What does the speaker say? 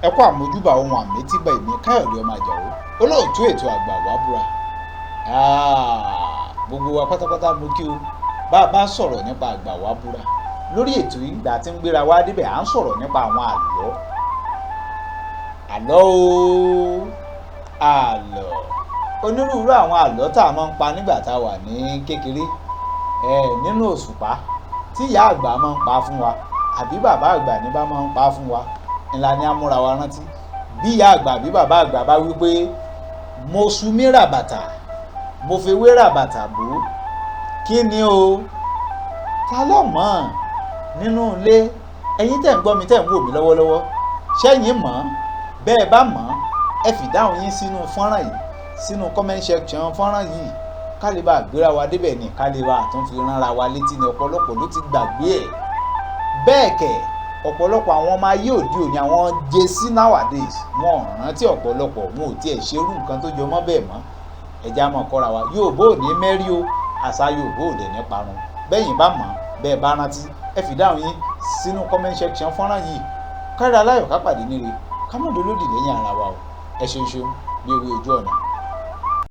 Ẹ kú àmójúbà ohun àmẹ́tíbà. Èmi Káyọ̀dé ọmọ Àjàó, olóòtú ètò Àgbà Wàbúrà. Gbogbo wa pátápátá mo kí o. Bá a bá ń sọ̀rọ̀ nípa Àgbà Wàbúrà lórí ètò yìí, ìgbà tí ń gbéra wá débẹ̀, à ń sọ̀rọ̀ nípa àwọn àlọ́, àlọ́ o, àlọ́ onírúurú, àwọn àlọ́ tá a máa ń pa nígbà tá a wà ní kékeré nínú òṣùpá, tí ìyá àgbà máa ń pa fún wa àbí bàbá àgbà ní bá máa ń pa fún wa ńlá ní amúra wa rántí. Bí ìyá àgbà àbí bàbá àgbà bá wí pé mo sunmí ràbàtà, mo fi wé ràbàtà bò ó, kí ni o? Ta ló mọ̀ nínú ilé? Ẹ̀yin tẹ̀ ń gbọ́ mi, tẹ̀ ń wò mí lọ́wọ́lọ́wọ́, ṣẹ́yìn mọ̀? Bẹ́ẹ̀ bá mọ̀, ẹ fìdáhùn yín sínú fọ́nrán yìí, sínú comment section fọ́nrán yìí, ká lè bá gbéra wa débẹ̀ ní, ká lè bá tún fi ránra wa létí ní. Ọ̀pọ̀lọpọ̀ ló ti gbàgbé ẹ̀. Bẹ́ẹ̀ kẹ̀, ọ̀pọ̀lọpọ̀ àwọn ọmọ ayé òde òní, àwọn Gen Z nowadays, wọn ò rántí. Ọ̀pọ̀lọpọ̀ wọn ò tiẹ̀ ṣerú nǹkan tó jọ mọ́ bẹ́ẹ̀ mọ́. Ẹ̀já mọ̀ kọ́ra wa. Yorùbá ò ní mẹ́rí o, àṣà Yorùbá ò dẹ̀ ní parun. Bẹ́yìn bá mọ̀, bẹ́ẹ̀ bá rántí, ẹ fi dáhùn yín sínú comment section fọ́nrán yìí. Kára aláyọ̀, ká pàdé níre, ká mọ̀ dolódì lẹ́yìn ara wa o. Ẹ ṣeun ṣeun bí ewé ojú ọ̀nà.